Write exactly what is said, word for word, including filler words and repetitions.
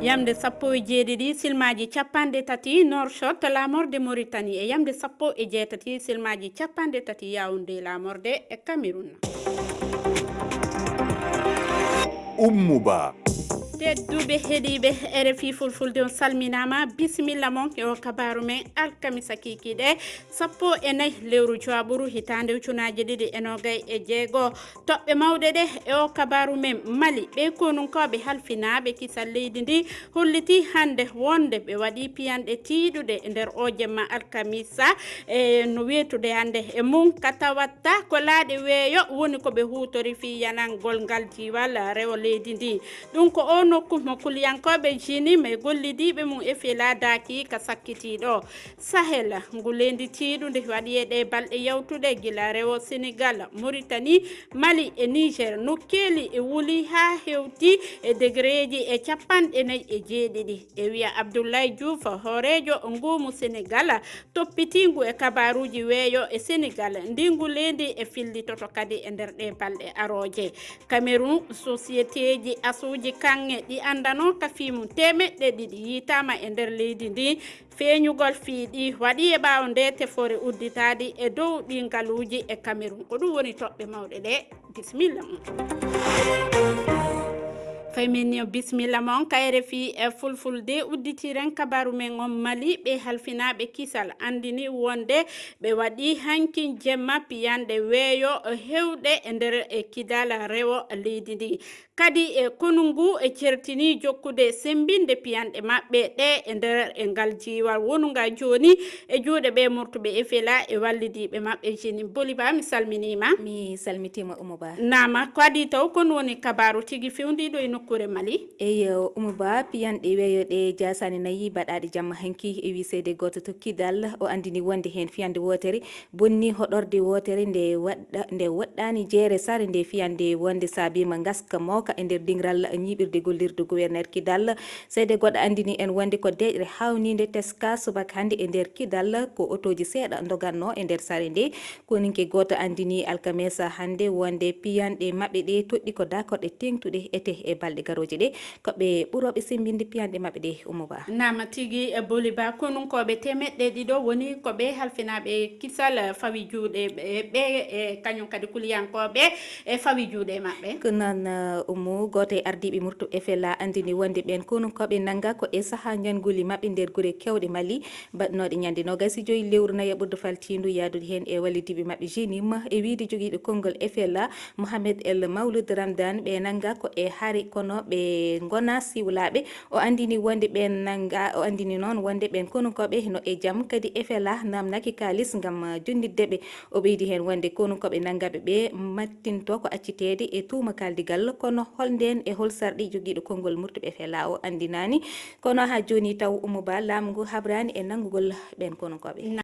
Yamde sappo e jeeɗiɗi silmaaji capanɗe tati Nouakchott, laamorde Mauritanie, e yamde sappo e jeetati silmaaji capanɗe tati Yaoundé, laamorde e Cameroun. Ummu Ba. Tedduɓe heɗiiɓe R F I Fulfulde, on salminaama, bisimilla mon e o kabaaru men alkamisa kiikiiɗe, sappo e nayi lewru jowaɓuru, hitaande ujunaaji ɗiɗi e noogay e jeego. Toɓɓe mawɗe ɗe e o kabaaru men. Mali, ɓee konunkooɓe halfinaaɓe kisal leydi ndi hollitii hannde wonde ɓe waɗii piyanɗe tiiɗuɗe nder o jemma alkamisa, e no weetude hannde e mum ka tawatta ko laaɗe weeyo woni ko ɓe huutori fii yanangol ngal jiwal rewo leydi ndi. Ɗum ko o nokku mo kuliyankooɓe G N I M e gollidiiɓe mum e fela daaki ka sakkitiiɗo. Sahel, ngu leydi tiiɗunde waɗi e ɗe balɗe yawtuɗe gila rewo Senegal, Mauritanie, Mali e Niger. Nokkeeli e wuli haa hewti e degereeji e capanɗe nayi e jeeɗiɗi. E wiya Abdoulaye Diouf, hooreejo nguumu Senegal, toppitiingu e kabaaruuji weeyo e Senegal, ndi ngu leydi e fillitoto kadi e nder ɗe balɗe arooje. Cameroun, sosiyeteeji asuuji kaŋŋe ɗi anndanoo ka fii mum teemeɗɗe ɗiɗi yiitaama e nder leydi ndi. Feeñugol fii ɗi waɗi e ɓaawo nde tefoore udditaadi e dow ɗi ngaluuji e Cameroun. Ko ɗum woni toɓɓe mawɗe ɗe. Bisimilla mon. Fay min ni o bisimilla mon ka R F I e Fulfulde. Udditiren kabaaru men on. Mali, ɓe halfinaaɓe kisal anndini wonde ɓe waɗi hankin jemma piyanɗe weeyo hewɗe e nder e kidal rewo leydi ndi. Kadi e konu ngu e certini jokkude semmbinde piyanɗe maɓɓe ɗe e nder e ngal jiiwal wonunga jooni e juuɗe ɓe murtuɓe e fela e wallidiiɓe maɓɓe G N I M. Boli Ba, mi salminiima. Mi salmitiima, Umu Ba. Naama, ko adii taw, kon woni kabaaru tigi fewndiiɗo e nokkuure Mali? Eyo, Umu Ba, piyanɗe weeyo ɗe jaasaani nayi baɗaaɗe jamma hanki e wiseede gooto to Kidal, o anndini wonde heen fiyande wootere bonni hoɗorde wootere nde waɗɗa-, nde woɗɗaani jeere sare nde fiyande wonde saabiima ngaska mooka e nder dingiral ñiiɓirde gollirde gouverneur Kidal. Seede goɗɗo anndini en wonde ko deeƴre hawniinde teska subaka hannde e nder Kidal, ko otooji seeɗa ndoganno e nder sare nde. Koninke gooto anndini alkamesa hannde wonde piyanɗe maɓɓe ɗe toɗɗi ko dakorɗe teeŋtuɗe ete e balɗe garooje ɗe. Ko ɓe ɓurooɓe semmbinde piyanɗe maɓɓe ɗe, Umu Ba. Naama tigi, e Boli Ba, konunkooɓe teemeɗɗe ɗiɗo woni ko ɓe halfinaaɓe kisal fawi juuɗe ɓe, ɓe, e kañum kadi kuliyankooɓe e fawi juuɗe maɓɓe. Ko noon, uh, Umu, gooto e ardiiɓe murtuɓe F L A anndini wonde ɓeen konunkooɓe nannga ko e sahaa ñannguli maɓɓe nder gure keewɗe Mali, baɗnooɗe ñande noogaas e joy lewru nayaɓurdu faltiindu, yaadude heen e wallidiiɓe maɓɓe G N I M, e wiyde jogiiɗo konngol F L A, Mohamed El Maouloud Ramdan, ɓe nannga ko e hare, kono ɓe ngonaa siwlaaɓe. O anndini wonde ɓeen nannga, o anndini noon wonde ɓeen konunkooɓe no e jam, kadi F L A naamnaaki kaalis ngam, ah, jonnitde ɓe. O ɓeydi heen wonde konunkooɓe nanngaaɓe ɓe mattinto ko acciteede e tuuma kaaldigal, kono hol ndeen e hol sarɗi jogiiɗo konngol murtuɓe F L A o anndinaani. Kono haa jooni taw Umu Ba, laamu ngu habraani e nanngugol ɓeen konunkooɓe.